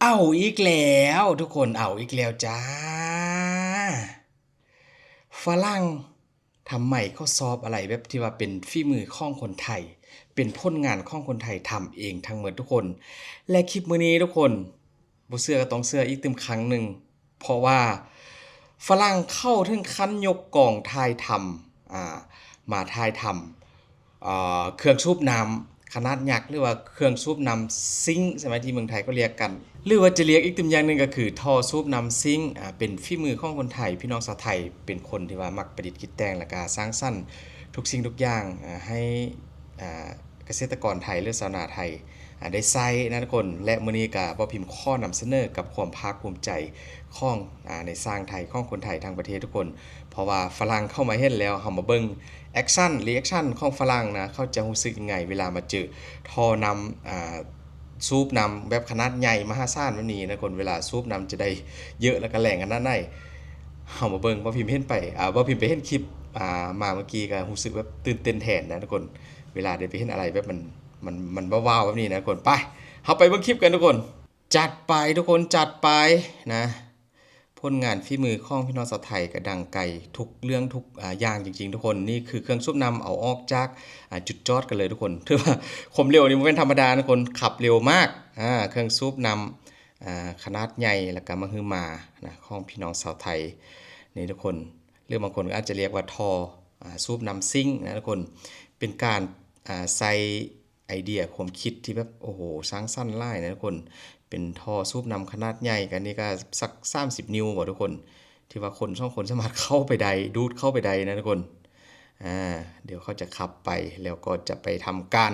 ເອົາອີກແລ້ວທຸກຄົນ ເອົາອີກແລ້ວຈ້າ. ຝຣັ່ງທຳໄມເຂົາຊອບອະໄລແບບທີ່ວ່າເປັນຝີມືຂອງຄົນໄທ, ເປັນຜົນງານຂອງຄົນໄທທຳເອງທັງໝົດທຸກຄົນ. ແລະ ຄລິບມື້ນີ້ທຸກຄົນ ບໍ່ເຊື່ອກໍຕ້ອງເຊື່ອອີກຕື່ມຄັ້ງໜຶ່ງ ເພາະວ່າຝຣັ່ງເຂົາເຖິງຂັ້ນຍົກກອງຖ່າຍທຳ ອ່າ ມາຖ່າຍທຳ ເອີ ເຄື່ອງສູບນ້ຳຂະໜາດຍັກ ຫຼືວ່າເຄື່ອງສູບນ້ຳຊິງ ໃຊ່ໄໝ ທີ່ເມືອງໄທເຂົາລຽກກັນ ຫຼືວ່າຈະລຽກອີກຕື່ມຢ່າງໜຶ່ງກໍຄືທໍ່ສູບນ້ຳຊິງ ອ່າ ເປັນຝີມືຂອງຄົນໄທ ພີ່ນ້ອງຊາວໄທ ເປັນຄົນທີ່ວ່າມັກປະດິດຄິດແຕ່ງ ແລ້ວກະສ້າງສັນທຸກສິ່ງທຸກຢ່າງ ອ່າ ໃຫ້ ອ່າ ກະເສດຕະກອນໄທ ຫຼືຊາວນາໄທ ອ່າ ໄດ້ໃຊ້ນະທຸກຄົນ. ແລະ ມື້ນີ້ກະບໍ່ພິມຂໍນຳສະເໜີກັບຄວາມພາກພູມໃຈຂອງ ອ່າ ໃນຊ່າງໄທ ຂອງຄົນໄທທັງປະເທດທຸກຄົນ ເພາະວ່າຝຣັ່ງເຂົ້າມາເຫັນແລ້ວ ເຮົາມາເບິ່ງແອັກຊັນ ຣີແອັກຊັນຂອງຝຣັ່ງນະ ເຂົາຈະຮູ້ສຶກຍັງໄງເວລາມາເຈີທໍ່ນ້ຳ ອ່າ ສູບນ້ຳແບບຂະໜາດໃຫຍ່ມະຫາສານແບບນີ້ນະທຸກຄົນ ເວລາສູບນ້ຳຈະໄດ້ເຍີະ ແລ້ວກະແຮງຂະໜາດໃດ. ເຮົາມາເບິ່ງ ບໍ່ພິມເຫັນໄປ ອ່າ ບໍ່ພິມໄປເຫັນຄລິບ ອ່າ ມາເມື່ອກີ້ ກະຮູ້ສຶກແບບຕື່ນເຕັ້ນແທນນະທຸກຄົນ ເວລາໄດ້ໄປເຫັນອະໄລແບບມັນ ມັນ ມັນວ້າວໆແບບນີ້ນະທຸກຄົນ. ໄປ ເຮົາໄປເບິ່ງຄລິບກັນທຸກຄົນ. ຈັດໄປທຸກຄົນ ຈັດໄປນະ. ຜົນງານຝີມືຂອງພີ່ນ້ອງຊາວໄທກະດັງໄກທຸກເລື່ອງທຸກ ອ່າ ຢ່າງຈິງໆທຸກຄົນ. ນີ້ຄືເຄື່ອງສູບນ້ຳເອົາອອກຈາກ ອ່າ ຈຸດຈອດກັນເລີຍທຸກຄົນ. ຖືວ່າຄວາມເລັວນີ້ບໍ່ແມ່ນທຳມະດານະທຸກຄົນ ຂັບເລັວມາກ. ອ່າ ເຄື່ອງສູບນ້ຳ ອ່າ ຂະໜາດໃຫຍ່ ແລ້ວກະມະຫຶມານະ ຂອງພີ່ນ້ອງຊາວໄທນີ້ທຸກຄົນ ຫຼືບາງຄົນກໍອາດຈະລຽກວ່າທໍ່ ອ່າ ສູບນ້ຳຊິງນະທຸກຄົນ. ເປັນການ ອ່າ ໃຊ້ ໄອເດຍຄວາມຄິດທີ່ແບບ ໂອ້ໂຫ ສ້າງສັນຫຼາຍນະທຸກຄົນ. ເປັນທໍ່ສູບນ້ຳຂະໜາດໃຫຍ່ ກະນີ້ກະສັກສາມສິບນິ້ວບໍທຸກຄົນ ທີ່ວ່າຄົນສອງຄົນສາມາດເຂົ້າໄປໄດ້ ດູດເຂົ້າໄປໄດ້ນະທຸກຄົນ. ອ່າ ດຽວເຂົາຈະຂັບໄປ ແລ້ວກໍຈະໄປທຳການ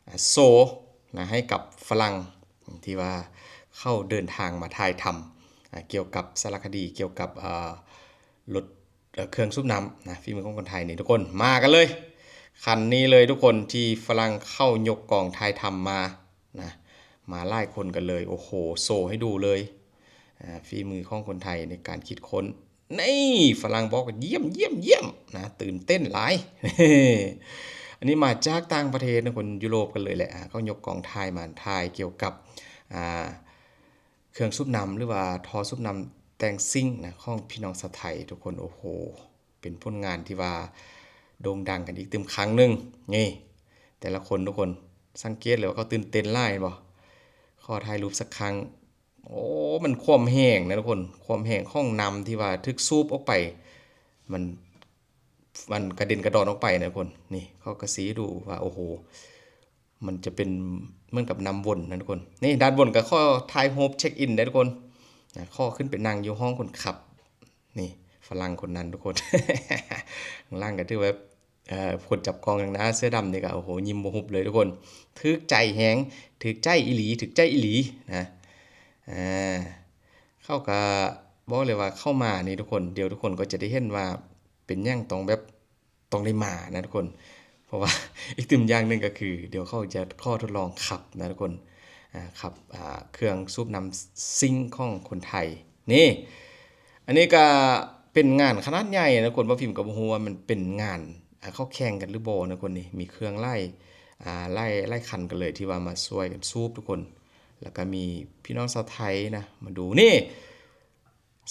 ອ່າ ໂຊນະ ໃຫ້ກັບຝຣັ່ງທີ່ວ່າເຂົາເດີນທາງມາຖ່າຍທຳ ອ່າ ກ່ຽວກັບສາລະຄະດີ ກ່ຽວກັບ ອ່າ ລົດ ເອີ ເຄື່ອງສູບນ້ຳນະ ຝີມືຂອງຄົນໄທນີ້ທຸກຄົນ. ມາກັນເລີຍ ຄັນນີ້ເລີຍທຸກຄົນ ທີ່ຝຣັ່ງເຂົາຍົກກອງຖ່າຍທຳມານະ ມາຫຼາຍຄົນກັນເລີຍ. ໂອ້ໂຫ ໂຊໃຫ້ດູເລີຍ ອ່າ ຝີມືຂອງຄົນໄທໃນການຄິດຄົ້ນ. ນີ້ ຝຣັ່ງບອກວ່າ ຢ້ຽມ ຢ້ຽມ ຢ້ຽມ ນະ ຕື່ນເຕັ້ນຫຼາຍ. ອັນນີ້ມາຈາກຕ່າງປະເທດນະ ຄົນຢູໂຣບກັນເລີຍແຫຼະ. ອ່າ ເຂົາຍົກກອງຖ່າຍມາ ຖ່າຍກ່ຽວກັບ ອ່າ ເຄື່ອງສູບນ້ຳ ຫຼືວ່າທໍ່ສູບນ້ຳແຕ່ງຊິງນະ ຂອງພີ່ນ້ອງຊາວໄທທຸກຄົນ. ໂອ້ໂຫ ເປັນຜົນງານທີ່ວ່າໂດ່ງດັງກັນອີກຕື່ມຄັ້ງໜຶ່ງ. ນີ້ ແຕ່ລະຄົນທຸກຄົນ ສັງເກດເລີຍວ່າເຂົາຕື່ນເຕັ້ນຫຼາຍ ເຫັນບໍ່? ຂໍຖ່າຍຮູບສັກຄັ້ງ. ໂອ້ ມັນຄວາມແຮງນະທຸກຄົນ ຄວາມແຮງຂອງນ້ຳທີ່ວ່າຖືກສູບອອກໄປ ມັນ ມັນກະເດັນກະດອນອອກໄປນະທຸກຄົນ. ນີ້ ເຂົາກະຊີ້ໃຫ້ດູວ່າ ໂອ້ໂຫ ມັນຈະເປັນເໝືອນກັບນ້ຳວົນນະທຸກຄົນ. ນີ້ ດ້ານບົນກໍຂໍຖ່າຍຮູບເຊັກອິນໄດ້ທຸກຄົນ. ນະ ຂໍຂຶ້ນໄປນັ່ງຢູ່ຫ້ອງຄົນຂັບ. ນີ້ ຝຣັ່ງຄົນນັ້ນທຸກຄົນ. ຂ້າງຫຼັງກໍຖືວ່າ ເອີ ຄົນຈັບກ້ອງຂ້າງໜ້າເສື້ອດຳນີ້ກໍ ໂອ້ໂຫ ຍິ້ມບໍ່ຫຸບເລີຍທຸກຄົນ. ຖືກໃຈແຮງ ຖືກໃຈອີ່ຫຼີ ຖືກໃຈອີ່ຫຼີນະ. ອ່າ ເຂົາກໍບອກເລີຍວ່າເຂົ້າມານີ້ທຸກຄົນ ດຽວທຸກຄົນກໍຈະໄດ້ເຫັນວ່າເປັນຫຍັງຕ້ອງແບບ ຕ້ອງໄດ້ມານະທຸກຄົນ. ເພາະວ່າອີກຕື່ມຢ່າງໜຶ່ງກໍຄື ດຽວເຂົາຈະຂໍທົດລອງຂັບນະທຸກຄົນ ອ່າ ຂັບ ອ່າ ເຄື່ອງສູບນ້ຳຊິງຂອງຄົນໄທ. ນີ້ ອັນນີ້ກໍເປັນງານຂະໜາດໃຫຍ່ນະທຸກຄົນ. ບ່າວພິມກໍບໍ່ຮູ້ວ່າມັນເປັນງານ ອ່າ ເຂົາແຂ່ງກັນຫຼືບໍ່ນະທຸກຄົນ. ນີ້ ມີເຄື່ອງຫຼາຍ ອ່າ ຫຼາຍ ຫຼາຍຄັນກັນເລີຍ ທີ່ວ່າມາຊ່ວຍກັນສູບທຸກຄົນ. ແລ້ວກໍມີພີ່ນ້ອງຊາວໄທນະ ມາດູ ນີ້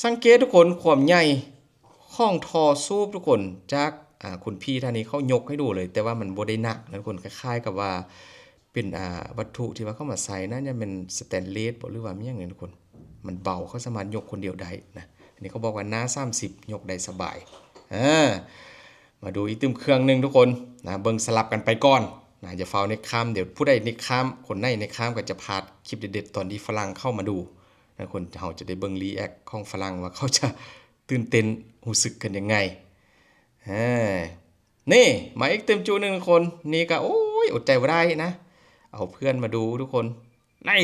ສັງເກດທຸກຄົນ ຄວາມໃຫຍ່ຂອງທໍ່ສູບທຸກຄົນ ຈາກ ອ່າ ຄຸນພີ່ທ່ານນີ້ເຂົາຍົກໃຫ້ດູເລີຍ ແຕ່ວ່າມັນບໍ່ໄດ້ໜັກນະທຸກຄົນ. ຄ້າຍໆກັບວ່າເປັນ ອ່າ ວັດຖຸທີ່ວ່າເຂົາມາໃສ່ ໜ້າຈະແມ່ນສະແຕນເລດບໍ ຫຼືວ່າມີຫຍັງນີ້ທຸກຄົນ ມັນເບົາ ເຂົາສາມາດຍົກຄົນດຽວໄດ້ນະ. ອັນນີ້ເຂົາບອກວ່າໜ້າສາມສິບ ຍົກໄດ້ສະບາຍ. ເອີ ມາດູອີກຕື່ມເຄື່ອງໜຶ່ງທຸກຄົນນະ ເບິ່ງສະຫຼັບກັນໄປກ່ອນນະ ຢ່າຟ້າວເນັກຂ້າມ. ດຽວຜູ້ໃດເນັກຂ້າມ ຄົນໃດເນັກຂ້າມກໍຈະພາດຄລິບເດັດໆ ຕອນທີ່ຝຣັ່ງເຂົ້າມາດູ ນະທຸກຄົນ. ເຮົາຈະໄດ້ເບິ່ງຣີແອັກຂອງຝຣັ່ງວ່າເຂົາຈະຕື່ນເຕັ້ນຮູ້ສຶກກັນຍັງໄງ. ເອີ ນີ້ ມາອີກຕື່ມຈຸໜຶ່ງທຸກຄົນ. ນີ້ກໍ ໂອ້ຍ ອົດໃຈບໍ່ໄດ້ນະ ເອົາເພື່ອນມາດູທຸກຄົນ. ນີ້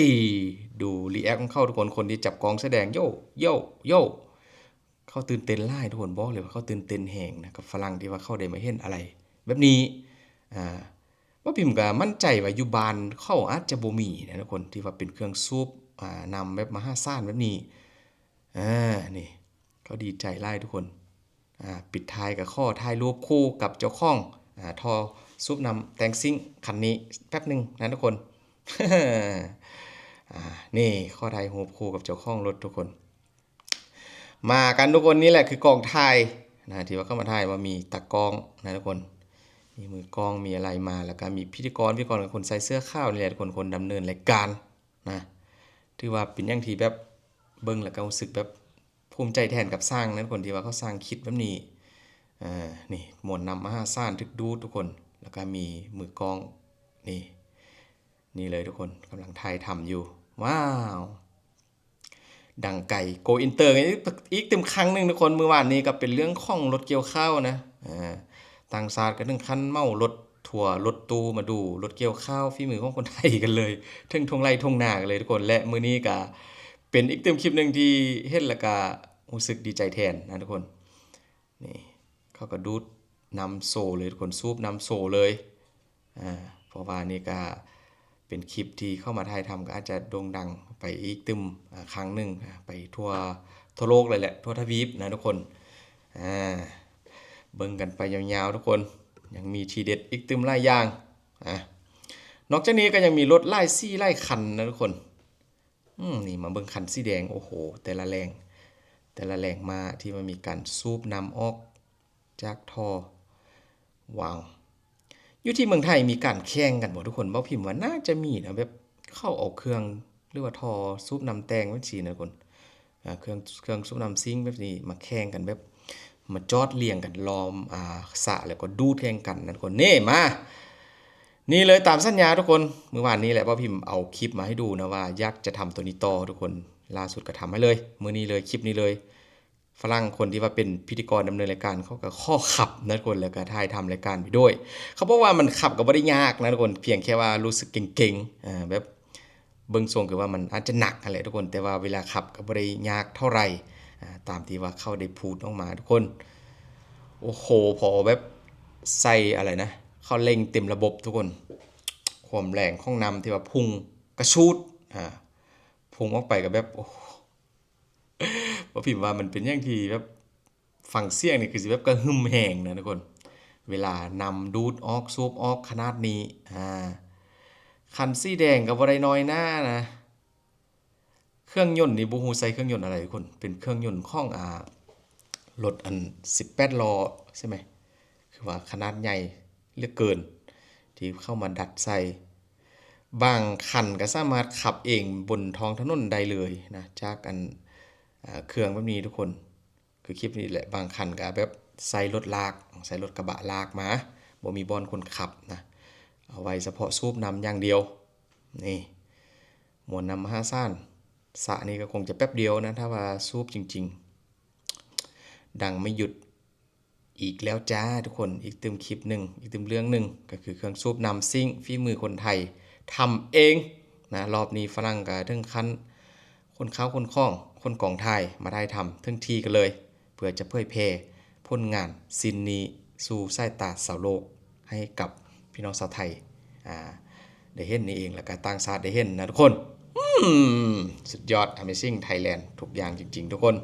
ດູຣີແອັກຂອງເຂົາທຸກຄົນ. ຄົນທີ່ຈັບກ້ອງສະແດງ ໂຢ ໂຢ ໂຢ ເຂົາຕື່ນເຕັ້ນຫຼາຍທຸກຄົນ. ບອກເລີຍວ່າເຂົາຕື່ນເຕັ້ນແຮງນະ ກັບຝຣັ່ງທີ່ວ່າເຂົາໄດ້ມາເຫັນອະໄລແບບນີ້. ອ່າ ບ່າວພິມກໍໝັ້ນໃຈວ່າຢູ່ບ້ານເຂົາອາດຈະບໍ່ມີນະທຸກຄົນ ທີ່ວ່າເປັນເຄື່ອງສູບ ອ່າ ນ້ຳແບບມະຫາສານແບບນີ້. ອ່າ ນີ້ ເຂົາດີໃຈຫຼາຍທຸກຄົນ. ອ່າ ປິດທ້າຍກໍຂໍຖ່າຍຮູບຄູ່ກັບເຈົ້າຂອງ ອ່າ ທໍ່ສູບນ້ຳແຕ່ງຊິງຄັນນີ້ແປັບໜຶ່ງນະທຸກຄົນ. ອ່າ ນີ້ ຂໍຖ່າຍຮູບຄູ່ກັບເຈົ້າຂອງລົດທຸກຄົນ. ມາກັນທຸກຄົນ, ນີ້ແຫຼະຄືກອງຖ່າຍນະ ທີ່ວ່າເຂົ້າມາຖ່າຍ ວ່າມີຕາກ້ອງນະທຸກຄົນ, ມີມືກ້ອງ ມີອະໄລມາ ແລ້ວກໍມີພິທີກອນ, ພິທີກອນກໍຄົນໃສ່ເສື້ອຂາວນີ້ແຫຼະທຸກຄົນ, ຄົນດຳເນີນລາຍການນະ. ຖືວ່າເປັນຫຍັງທີ່ແບບເບິ່ງແລ້ວກໍຮູ້ສຶກແບບພູມໃຈແທນກັບຊ່າງນະທຸກຄົນ ທີ່ວ່າເຂົາສ້າງຄິດແບບນີ້. ເອີ ນີ້ ມວນນຳມະຫາສານຖືກດູດທຸກຄົນ, ແລ້ວກໍມີມືກ້ອງ ນີ້ ນີ້ເລີຍທຸກຄົນ ກຳລັງຖ່າຍທຳຢູ່. ວ້າວ ດັງໄກ ໂກອິນເຕີອີກເຕັມຄັ້ງໜຶ່ງທຸກຄົນ. ມື້ວານນີ້ກໍເປັນເລື່ອງຂອງລົດກ່ຽວຂ້າວນະ, ຕ່າງຊາດກໍເຖິງຂັ້ນເໝົາລົດທົວ ລົດຕູ້ມາດູລົດກ່ຽວຂ້າວ ຝີມືຂອງຄົນໄທກັນເລີຍ ເຖິງທົ່ງໄຮ່ທົ່ງນາກັນເລີຍທຸກຄົນ. ແລະ ມື້ນີ້ກໍເປັນອີກເຕັມຄລິບໜຶ່ງທີ່ເຫັນແລ້ວກໍຮູ້ສຶກດີໃຈແທນນະທຸກຄົນ. ນີ້ ເຂົາກໍດູດນ້ຳໂຊເລີຍທຸກຄົນ, ສູບນ້ຳໂຊເລີຍ. ອາ ເພາະວ່ານີ້ກະເປັນຄລິບທີ່ເຂົ້າມາຖ່າຍທຳ ກໍອາດຈະໂດ່ງດັງໄປອີກຕື່ມ ອາ ຄັ້ງໜຶ່ງ ອາ ໄປທົ່ວ ທົ່ວໂລກເລີຍແຫຼະ, ທົ່ວທະວີບນະທຸກຄົນ. ອາ ເບິ່ງກັນໄປຍາວໆທຸກຄົນ, ຍັງມີທີເດັດອີກຕື່ມຫຼາຍຢ່າງ. ອາ ນອກຈາກນີ້ກໍຍັງມີລົດຫຼາຍສີຫຼາຍຄັນນະທຸກຄົນ. ອືມ ນີ້ມາເບິ່ງຄັນສີແດງ. ໂອ້ໂຫ ແຕ່ລະແຫຼ່ງ ແຕ່ລະແຫຼ່ງມາທີ່ວ່າມີການສູບນ້ຳອອກຈາກທໍ່. ວ້າວ ຢູ່ທີ່ເມືອງໄທມີການແຂ່ງກັນບໍ່ທຸກຄົນ? ເວົ້າພິມວ່າໜ້າຈະມີນະ, ແບບເຂົາເອົາເຄື່ອງ ຫຼືວ່າທໍ່ສູບນ້ຳແຕ່ງແບບຊີ້ນະທຸກຄົນ. ອາ ເຄື່ອງ ເຄື່ອງສູບນ້ຳຊິງແບບນີ້ ມາແຂ່ງກັນ ແບບມາຈອດລຽງກັນລ້ອມ ອາ ສະ ແລ້ວກໍດູດແຂ່ງກັນນະທຸກຄົນ. ນີ້ ມາ ນີ້ເລີຍ ຕາມສັນຍາທຸກຄົນ. ມື້ວານນີ້ແຫຼະ ເວົ້າພິມເອົາຄລິບມາໃຫ້ດູນະ ວ່າຢາກຈະທຳໂຕນີ້ຕໍ່ທຸກຄົນ, ລ່າສຸດກໍທຳໃຫ້ເລີຍ ມື້ນີ້ເລີຍ ຄລິບນີ້ເລີຍ. ຝຣັ່ງຄົນທີ່ວ່າເປັນພິທີກອນດຳເນີນລາຍການ ເຂົາກໍຂໍຂັບນະທຸກຄົນ, ແລ້ວກໍຖ່າຍທຳລາຍການໄປດ້ວຍ. ເຂົາບອກວ່າມັນຂັບກໍບໍ່ໄດ້ຍາກນະທຸກຄົນ, ພຽງແຕ່ວ່າຮູ້ສຶກເກັ່ງໆ ອາ ແບບ ເບິ່ງຊົງຄືວ່າມັນອາດຈະໜັກຫັ້ນແຫຼະທຸກຄົນ, ແຕ່ວ່າເວລາຂັບກໍບໍ່ໄດ້ຍາກເທົ່າໃດ ອາ ຕາມທີ່ວ່າເຂົາໄດ້ພູດອອກມາທຸກຄົນ. ໂອ້ໂຫ ພໍແບບໃສ່ອະໄລນະ ເຂົາເລັ່ງເຕັມລະບົບທຸກຄົນ, ຄວາມແຮງຂອງນ້ຳທີ່ວ່າພຸ່ງກະຊູດ ອາ ພຸ່ງອອກໄປກໍແບບ ໂອ້ ບໍ່ພິມວ່າມັນເປັນຫຍັງທີ່ແບບ ຟັງສຽງນີ້ຄືຊິແບບກະຫຶ່ມແຮງນະທຸກຄົນ, ເວລານ້ຳດູດອອກ ສູບອອກຂະໜາດນີ້. ອາ ຄັນສີແດງກໍບໍ່ໄດ້ນ້ອຍໜ້ານະ, ເຄື່ອງຍົນນີ້ບໍ່ຮູ້ໃຊ້ເຄື່ອງຍົນອະໄລທຸກຄົນ, ເປັນເຄື່ອງຍົນຂອງ ອາ ລົດອັນສິບແປດລໍ້ໃຊ່ໄໝ? ຄືວ່າຂະໜາດໃຫຍ່ເຫຼືອເກີນ ທີ່ເຂົ້າມາດັດໃສ່. ບາງຄັນກໍສາມາດຂັບເອງບົນທ້ອງຖະໜົນໄດ້ເລີຍນະ ຈາກອັນ ອາ ເຄື່ອງແບບນີ້ທຸກຄົນ. ຄືຄລິບນີ້ແຫຼະ ບາງຄັນກໍແບບໃສ່ລົດລາກ ໃສ່ລົດກະບະລາກມາ ບໍ່ມີບ່ອນຄົນຂັບນະ, ເອົາໄວ້ສະເພາະສູບນ້ຳຢ່າງດຽວ. ນີ້ ມວນນ້ຳມະຫາສານ, ສະນີ້ກໍຄົງຈະແປັບດຽວນະ ຖ້າວ່າສູບຈິງໆ. ດັງໄມ່ຢຸດອີກແລ້ວຈ້າທຸກຄົນ, ອີກຕື່ມຄລິບໜຶ່ງ ອີກຕື່ມເລື່ອງໜຶ່ງ ກໍຄືເຄື່ອງສູບນ້ຳຊິງ ຝີມືຄົນໄທທຳເອງນະ. ລອບນີ້ຝຣັ່ງກໍເຖິງຂັ້ນ ຂົນເຂົ້າຂົນຂອງ ຂົນກອງຖ່າຍມາຖ່າຍທຳເຖິງທີ່ກັນເລີຍ ເພື່ອຈະເຜີຍແຜ່ຜົນງານຊິ້ນນີ້ສູ່ສາຍຕາຊາວໂລກ ໃຫ້ກັບພີ່ນ້ອງຊາວໄທ ອາ ໄດ້ເຫັນນີ້ເອງ ແລ້ວກະຕ່າງຊາດໄດ້ເຫັນນະທຸກຄົນ. ອືມ ສຸດຍອດ Amazing Thailand ທຸກຢ່າງຈິງໆ ທຸກຄົນ.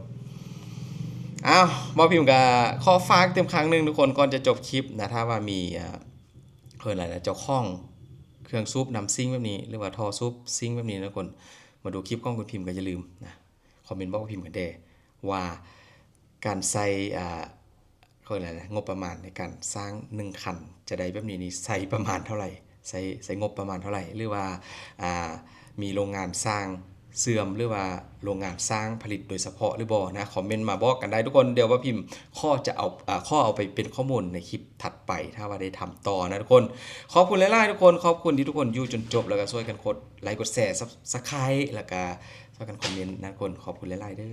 ອ້າວ ເວົ້າພິມກະຂໍຝາກຕື່ມຄັ້ງໜຶ່ງທຸກຄົນ ກ່ອນຈະຈົບຄລິບນະ, ຖ້າວ່າມີ ອາ ເອີ້ນຫຍັງນະ ເຈົ້າຂອງເຄື່ອງສູບນ້ຳຊິງແບບນີ້ ຫຼືວ່າທໍ່ສູບຊິງແບບນີ້ນະທຸກຄົນ ມາດູຄລິບຂອງຄຸນພິມກໍຢ່າລືມນະ ຄອມເມັນບອກພິມກັນແດ່ວ່າ ການໃຊ້ ອ່າ ເຂົາເອີ້ນຫຍັງນະ ງົບປະມານໃນການສ້າງໜຶ່ງຄັນຈະໄດ້ແບບນີ້ນີ້ ໃຊ້ປະມານເທົ່າໃດ? ໃຊ້ ໃຊ້ງົບປະມານເທົ່າໃດ? ຫຼືວ່າ ອ່າ ມີໂລງງານສ້າງເຊື່ອມ ຫຼືວ່າໂລງງານສ້າງຜະລິດໂດຍສະເພາະຫຼືບໍ່ນະ? ຄອມເມັນມາບອກກັນໄດ້ທຸກຄົນ. ດຽວວ່າພິມຂໍຈະເອົາ ອ່າ ຂໍເອົາໄປເປັນຂໍ້ມູນໃນຄລິບຖັດໄປ ຖ້າວ່າໄດ້ທຳຕໍ່ນະທຸກຄົນ. ຂອບຄຸນຫຼາຍໆທຸກຄົນ, ຂອບຄຸນທີ່ທຸກຄົນຢູ່ຈົນຈົບ ແລ້ວກໍຊ່ວຍກັນກົດໄລ ກົດແຊ ຊັບສະໄຄ ແລ້ວກໍຊ່ວຍກັນຄອມເມັນນະທຸກຄົນ. ຂອບຄຸນຫຼາຍໆເດີ້.